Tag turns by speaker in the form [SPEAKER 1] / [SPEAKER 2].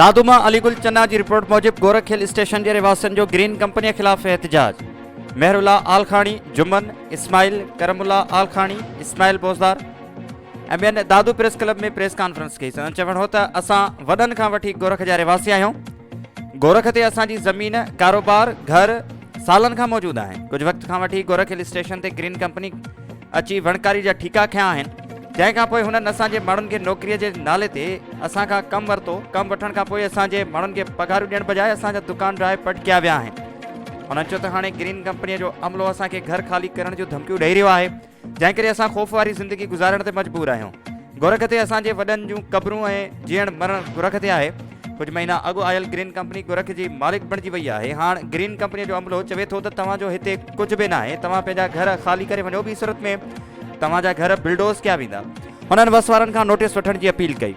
[SPEAKER 1] دادو مان علي گل چنا جي رپورٽ موجب گورک هل اسٽيشن جي رهواسين جو گرين ڪمپنيء خلاف احتجاج، مهر الله آلخاڻي، جمن، اسماعيل، ڪرم الله آلخاڻي، اسماعيل بوزدار ۽ ٻين Dadu press club ۾ press conference ڪئي. سندن چوڻ هو ته اسان وڏن کان وٺي گورک جا رهواسي آهيون، گورک تي اسان جي زمين، ڪاروبار، گهر سالن کان موجود آهن، ڪجهه وقت کان وٺي گورک هل اسٽيشن تي گرين ڪمپني اچي وڻڪاري جا ٺيڪا کنيا آهن، جنهن کان پوء هنن اسان جي ماڻهن کي نوڪري جي نالي تي اسان کان ڪم ورتو، ڪم وٺڻ کان پوء اسان جي ماڻهن کي پگهارون ڏيڻ بجاء اسان جا دڪان ڊاهي پٽ ڪيا ويا آهن. هنن چيو ته هاڻي گرين ڪمپنيء جو عملو اسان کي گهر خالي ڪرڻ جون ڌمڪيون ڏئي رهيو آهي، جنهن ڪري اسان خوف واري زندگي گذارڻ تي مجبور آهيون. گورک تي اسان جي وڏن جون قبرون ۽ جيئڻ مرڻ گورک تي آهي. ڪجهه مهينا اڳ آيل گرين ڪمپني گورک جي مالڪ بڻجي وئي آهي. هاڻ گرين ڪمپنيء جو عملو چوي ٿو ته توهان جو هتي ڪجهه به ناهي، توهان پنهنجا گهر خالي ڪري وڃو، ٻي صورت ۾ توهان جا گهر بلڊوز ڪيا ويندا. هنن وس وارن کان نوٽيس وٺڻ جي اپيل ڪئي.